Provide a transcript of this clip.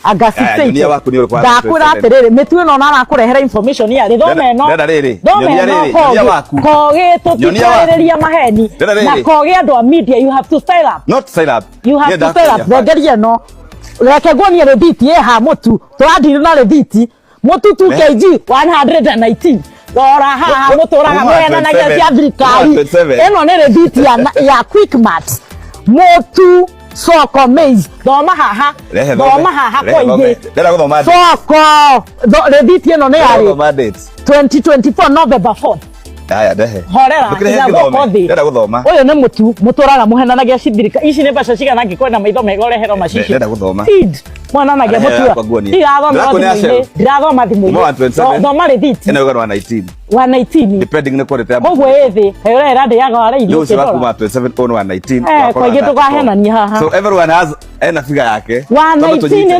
Anga Aya, nyonia waku nĩ ũrĩkũ wa Ndakwĩra 127? atĩrĩrĩ, mĩtu ĩno na arakũrehera information ya rĩ, thoma ĩno. Ndĩrenda rĩrĩ, Thoma nyonia ĩno. rĩrĩ, nyonia Kogi. waku. Kogi. Nyonia waku. Tũtikwarĩrĩria maheni. Ndĩrenda rĩrĩ. Na kogi, andũ a media, you have to style up. Not style up. You have Niĩ to style up. ndakũria. Thengeria ĩno, reke nguonie rĩthiti ĩ ha mũtu. Tũrandiri na rĩthiti mũtu 2 kg 119. Rora haha, mũtũraga Kuma mũhenanagia 27. cia thirikari. Kuma 27. Ĩno nĩ rĩthiti ya Quickmart, mũtu Soko Maize. Thoma haha. Rehe thome. Thoma haha. Rehe thome. Koingĩ. Ndĩrenda gũthoma dates. Soko rĩthiti ĩno nĩ Ndĩrenda yarĩ gũthoma dates. 2024 November 4. Haya, ndehe. Horera. Ndũkĩrehe Iga ngĩthome. guoko thĩ. Ndĩrenda gũthoma. Ũyũ nĩ mũtu mũtũraga mũhenanagia cithirika. Ici nĩ mbeca cigana angĩkwenda maitho mega ũreherwo macicio? Ndĩrenda gũthoma. Seed mwananagia Rehe mũtu. yakwa nguonie. Ndirathoma Ndĩrakuonia thimũ-inĩ. shelf. Ndirathoma Kuma thimũ-inĩ. 127. Thoma rĩthiti. Ĩno ĩgana 119. 119. Depending nĩ quality ya Koguo ĩ thĩ ũrera ndĩaga wara irio. Nĩ ũcio wa Ũkĩrora. kuma 27, ũyũ nĩ 119. Eh, Wakwa kwa ingĩ 134. ndũkahenanie haha. So everyone has ena figure yake. Twambe 119. tũnyite.